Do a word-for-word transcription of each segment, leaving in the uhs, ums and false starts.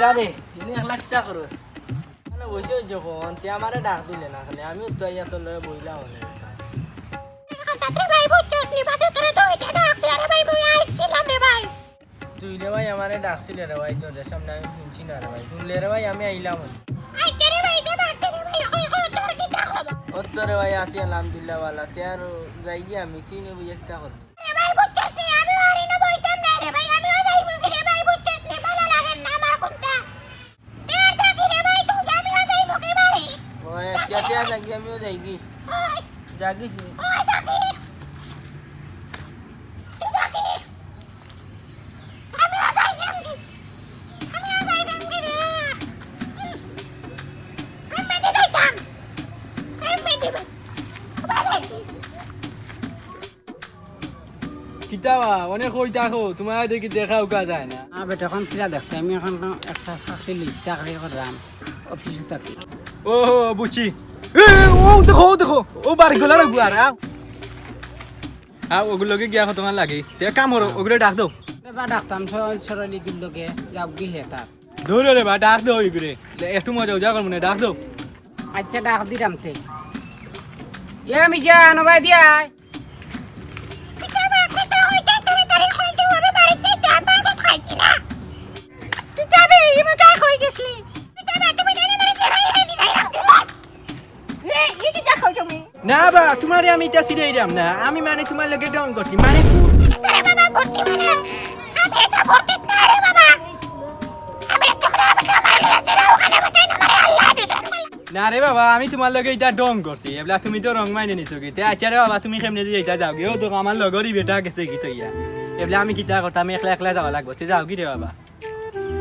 আরে, ইনি একলা কিতা করস? মানে বসে যখন, তে আমারে ডাক দিলে না কেনে, আমিও তো আইয়া তোর লগে বইলাম অনে। তাতে ভাই বুঝছস নি, বাদে তোরে তো ওইটা ডাক দে, আরে ভাই, বই আইছিলাম রে ভাই। তুই রে ভাই আমারে ডাকছিলে রে ভাই, দরজার সামনে আমি শুনছি না রে ভাই, শুনলে রে ভাই আমি আইলাম অনে। আইতে রে ভাই, দে বাদ দে রে ভাই, ওই, ওই, তোর কিতা খবর? ও তো রে ভাই, আছি আলহামদুলিল্লাহ ভালা, তে আর যাই গিয়া আমি, তুই নে বইয়া কিতা করবি? রে ভাই, বুঝছস নি, আমি আর ইনো বইতাম না রে ভাই, আমিও যাইমু কি রে ভাই, বুঝছস নি, ভালা লাগে না আমার কোনটা। তে আর থাকি রে ভাই, তুই আমিও যাইমু কি বাড়ি। ওই, কে কে যাই গি, আমিও যাই গি। ওই, যাগি জি। ওই, থাকি। তুই থাকি। আমিও যাইতাম কি? আমিও যাইতাম কি রে? আমি মেটে যাইতাম। আমি মেটে যাই। বাবা যাইছি। কিতা বা, অনেক কই থাকো, তোমার দেখি দেখা উকা যায় না। না বেটা, এখন কিলা দেখতে, আমি এখন একটা চাকরি লই, চাকরি করলাম, অফিসে থাকি। ও, বুঝছি। এ, ও দেখো, ও দেখো, ও বাড়ি গলা লাগবো আর, আও। আও, ওগুর লগে গিয়া কতক্ষণ লাগে? তে কাম করো, ওগুরে ডাক দাও। রে বা, ডাকতাম সরল সরল ইগুর লগে, যাও গি হে তার। ধরো রে বা, ডাক দাও ওগুরে। লে, একটু মজা উজা করবো না, ডাক দাও। আচ্ছা, ডাক দিলাম তে। এ মিজান, ও ভাই দিয়া আয়। কিতা বা, কিতা হইতে তাড়াতাড়ি হইতে হবে, বাড়িতে চা পান খাইছি না। তুই যাবে, এই মতো কই গেছিলি? কিতা বা, তুমি জানো না, জেরাই রে, নি যাই রাখতে। এ, এ কিতা কও তুমি? না বা, তোমারে আমি ইতা ছিড়াইরাম না। আমি মানে তোমার লগে ঢং করছি। মানে আরে বাবা, ভর্তি মানে? আমি এটা ভর্তি না রে বাবা। আমি তোমরা বেটা আমার লগে যারা ওখানে বেটা আমারে আল্লাহ দিছেন। না রে বাবা, আমি তোমার লগে ইতা ঢং করছি। এবলা তুমি তো রং মাইনে নিছো কি? তে আচ্ছা রে বাবা, তুমি কেমনে দিয়া ইতা যাও গি? ও তো আমার লগরই বেটা গেছে কি তইয়া। এবলা আমি কিতা করতাম, একলা একলা যাওয়া লাগবো। তে যাও গি রে বাবা?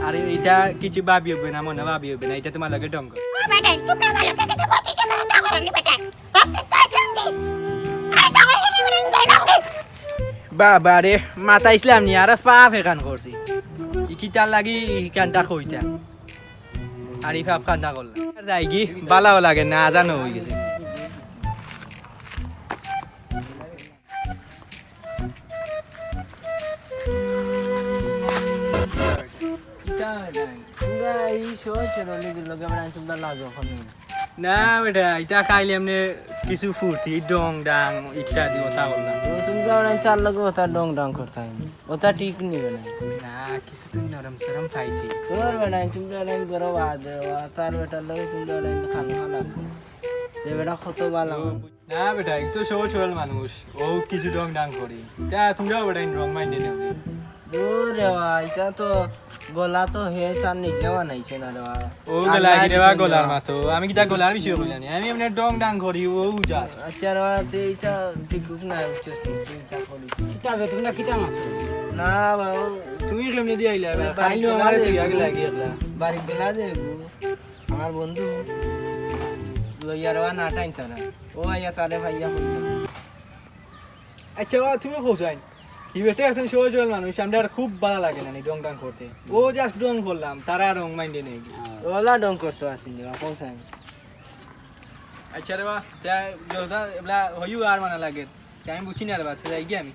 আর ইটা কিছু ভাবি হইবে না, মনে ভাবি হইবে না, ইটা তোমার লগে ঢং করে। ও বেটাইন, তোমরা ভালো থাকতে বলতে কেন না করনি বেটাইন? বাবা রে, মাথা ইসলাম নি, আর পাপ এখান করছি। ই কিতার লাগি ই কানটা কইতা? আর ই পাপ কানটা করলাম। আর যাই গি, বালাও লাগে না, আজানও হই গেছে। কিতা বেটাইন? তোমরা এই সহজ সরল ইগুর লগে বেটাইন তোমরা লাগো অখন। না বেটা, ইতা খাইলে এমনে কিছু ফুর্তি, ডং ডাং ইত্যাদি কথা বললাম। ও তোমরা বেটাইন তার লগে কথা ডং ডাং করতাম। ওটা ঠিক নিবে না। না, কিছু তো নরম সরম পাইছি। তোর বেটাইন তোমরা বেটাইন বড় বাদ, তার বেটার লগে তোমরা বেটাইন খানো খানা। যে বেটা কত ভালা। না বেটা, ই তো সহজ সরল মানুষ, ও কিছু ঢং ঢাং করি। তা তোমরাও বেটা ঢং মাইন্ডে নেও। দূর রে বা, ইটা তো গলা তো হে সার নিজে বানাইছে না রে বা। ও গলা কি রে বা, গলার মাতো। আমি কিতা গলার বিষয়ে কইলাম নি? আমি এমনে ঢং ঢাং করি, ও just। আচ্ছা রে বা, তে ইটা ঠিক না, just তুই ইটা করিস। কিতা বে, তোমরা কিতা মাতো? না বা, ও তুমি কেমনে দিয়া আইলা? খাইলো আমারে তুই আগে লাগি একলা। বাড়ি গলা দে। আমার বন্ধু লইয়া রে বা না টাইন তারা। ও আইয়া তারে ভাইয়া কইল। আচ্ছা, ও তুমি কও চাইন। ই বেটা একজন সহজ সরল মানুষ, আমরা আর খুব ভালা লাগে না নি ঢং ঢাং করতে। ও just ঢং করলাম, তারা ঢং মাইন্ডে নেই। ওলা ঢং করতো আসিনি, কও চাইন। আচ্ছা রে বা, তা জোরদার এবলা হইও আর মানা লাগে। তে আমি বুঝছি না রে বা, তে যাই গি আমি।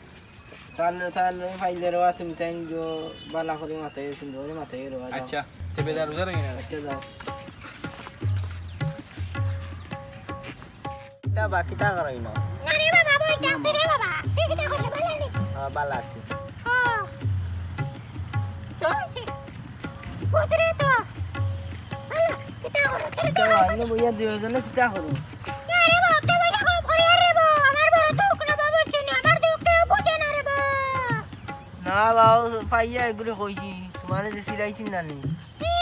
তাহলে, তাহলে ফাইলে রে বা, তুমি তাইন গো বালা করি মাথায়, সুন্দর করি মাথায় রে বা, যাও। আচ্ছা, তে বেজার উজার হই না। আচ্ছা, যাও। কিতা বা, কিতা করো ইনো? না রে বাবা, বই যাও রে বাবা। তুই কিতা করলে ভালা নি? হ্যাঁ, ভালা আছি। হ্যাঁ। তো সে, পুত্রে তো। ভালা, কিতা করো? কিতা করো? ইনো বইয়া দুইজনে কিতা করো? আরে বাপ রে, ভাই, এখন পরে আর রে বা, আমার বড় তো কোনো বাবা হচ্ছে না, আমার তো কেউ বুঝে না রে বা। না বাবা, পাইয়া এগুলো কইছি, তোমারে যে সিলাইছি না নি? কি?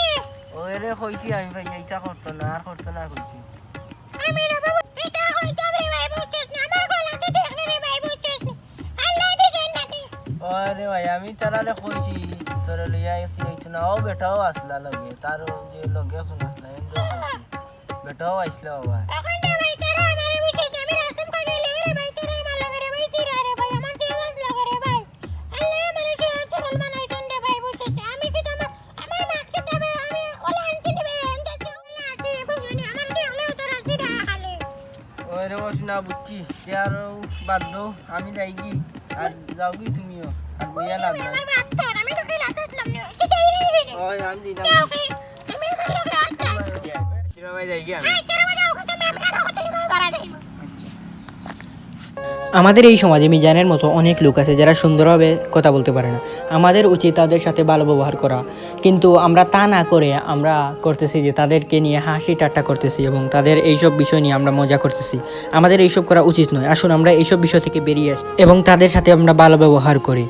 ও এরে কইছি আমি পাইয়া, ইটা করতো না, আর করতো না কইছি। আমি না বাবা, ইটা কইতাম রে ভাই, বুঝছিস না, আমার গলাতে দেখলে রে ভাই, বুঝছিস না। আল্লাহ দিছেন নাকি? ও রে ভাই, আমি তারারে কইছি, তোরে লইয়া গেছি হইতো না, ও বেটাও আসলা লগে, তার ও যে লগে শুনাস না, এমন কইছি। বেটাও আইসলো আবার। এখন রে ভাই, তারা আমারে বুঝে, আমি রাসুল পাগল, রে ভাই, তারা আমার লগে রে ভাই, সিরা রে ভাই, আমার কেউ আইসলো রে ভাই। আল্লাহ আমারে সহজ সরল বানাইছেন রে ভাই, বুঝছিস? আমি কি তোমার, আমার মাকে দেবে, আমি ওলা আনছি রে ভাই, আমি যাচ্ছি, ওলা আছি, বুঝলি? আমার কি হলো তোরা সিরা খালি? ওই রে বস না, বুঝছি। তে আর বাদ দাও, আমি যাই কি? আর যাও কি তুমিও? আর বইয়া লাভ নাই। আমার বাদ তোর, আমি তোকে রাতে আসলাম না। ওই আমি দিলাম। যাও কি? তুমি আমার লগে আচ্ছা। ভাই যাই গিয়া আমি। এই, তেরো বাজে ওখানে ম্যাম কার কথা তুমি বাড়া দেই। আমাদের এই সমাজে মিজানের মতো অনেক লোক আছে যারা সুন্দরভাবে কথা বলতে পারে না। আমাদের উচিত তাদের সাথে ভালো ব্যবহার করা, কিন্তু আমরা তা না করে আমরা করতেছি যে তাদেরকে নিয়ে হাসি ঠাট্টা করতেছি এবং তাদের এইসব বিষয় নিয়ে আমরা মজা করতেছি। আমাদের এইসব করা উচিত নয়। আসুন আমরা এইসব বিষয় থেকে বেরিয়ে আসি এবং তাদের সাথে আমরা ভালো ব্যবহার করি।